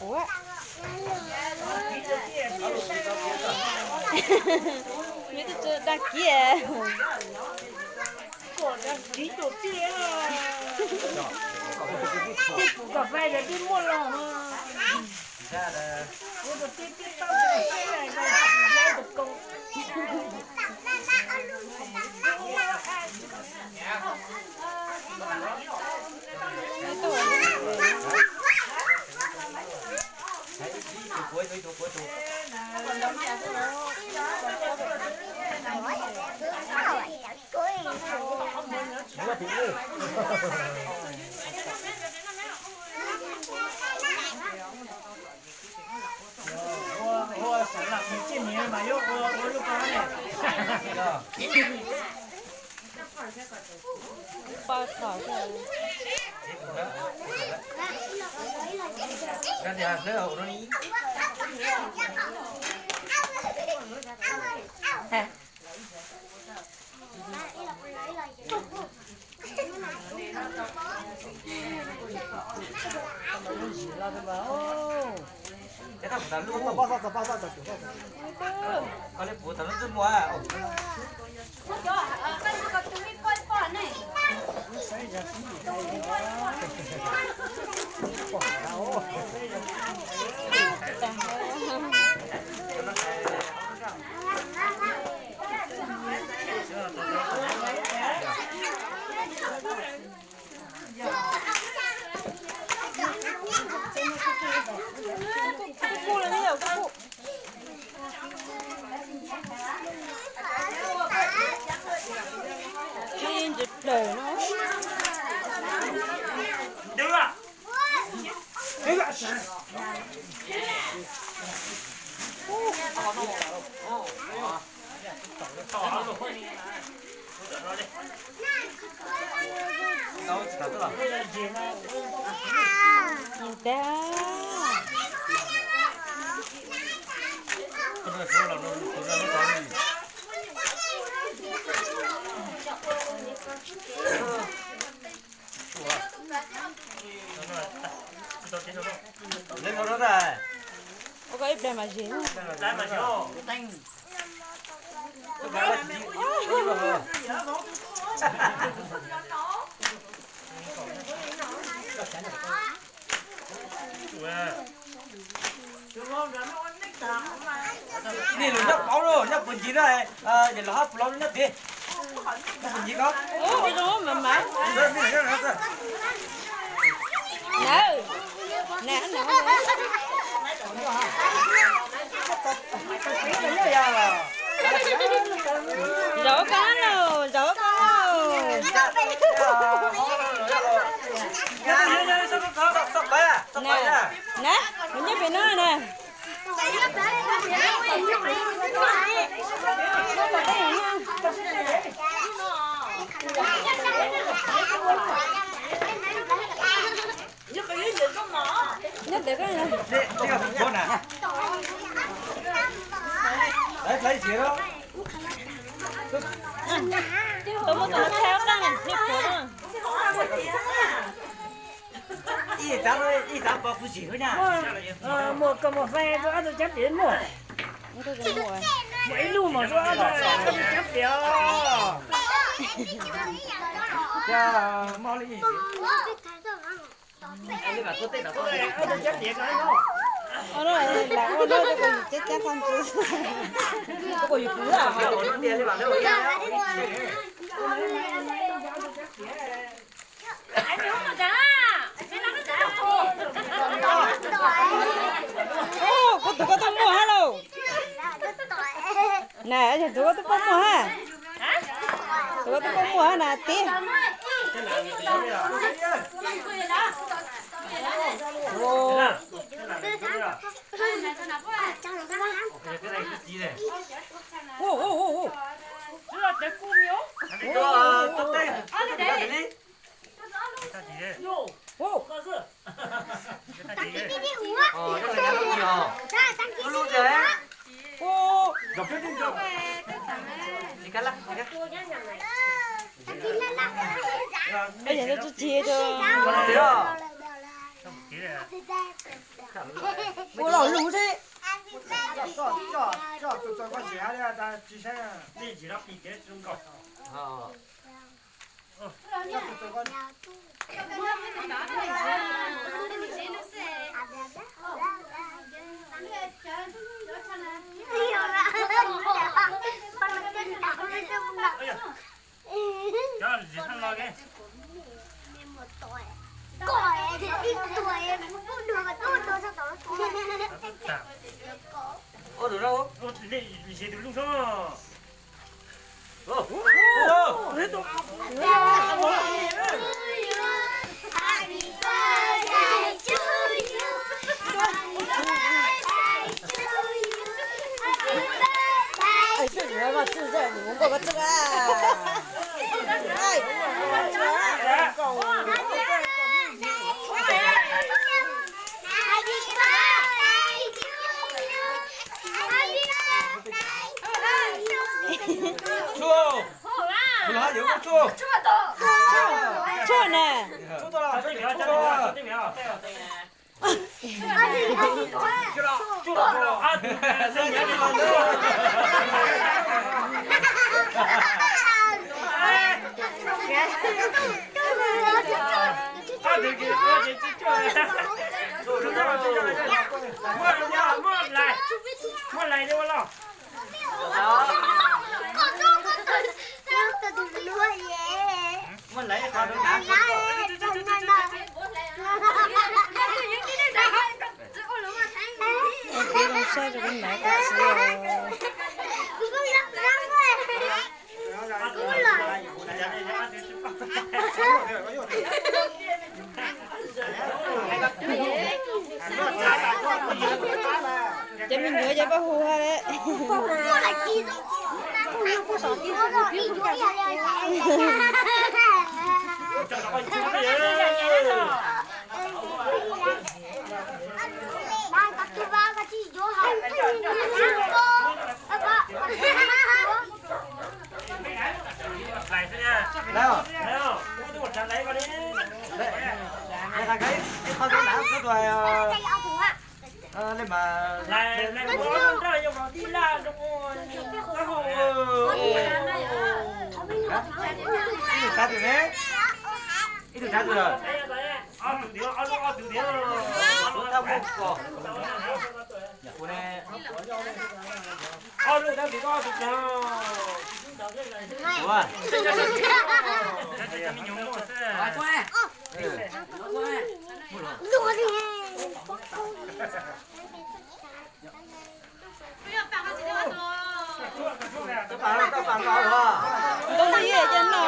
Ua, nyob twb tsis dag kiag. Kom fais lawv twb muaj los. Ua koj ib pliag mas zis. Nej los nyob paub lauj, nyob puag ncig na, yog los hab puag los nyob pem. Nyob puag ncig ko. Nawb, nab, zaum koj lauj, zaum koj lauj. Nab, nab, kuv nyob pem no na. Nyob ntawm koj. Tau muab tus no thaij ob qab na, nej puav na. Ib xav pom kuv zim na. Muaj koj muaj fais rau ob tug cab piam muaj. Muaj ib lub mas rau ob tug cab piam. Cas mob li ib. Lam ua no rau kuv yus cab cab tag ntsis. Kuv tus koj tuaj muag hab lauj. Na, tus koj tuaj muag hab. Tus koj tuaj muag hab na tib. Ua los lus xwb. Coj, coj, coj tus txawg koj tsis hais li, tsis saib. Nej tsis los pis tias zoo nkauj. Cov zim thaj no ke. Ua tus rau, zim tus lub sab. Tsuj, tus lawv yuav muaj tsuj. Tsuj ne. Muaj lais, muaj lais li ua los. Tib zoo saib rau koj niam koj txiv os. Ces me nyuam ces pab hu ha le. Ib tug tshav twm ne, ib tug tshav twm lawm. Ob tug tiag, ob tug tiag. Ob tug tiag. Kuv ne, ob tug tiag, ob tug tiag. Kuv. Tau pam, tau pam nkaus los. Tau li yam no.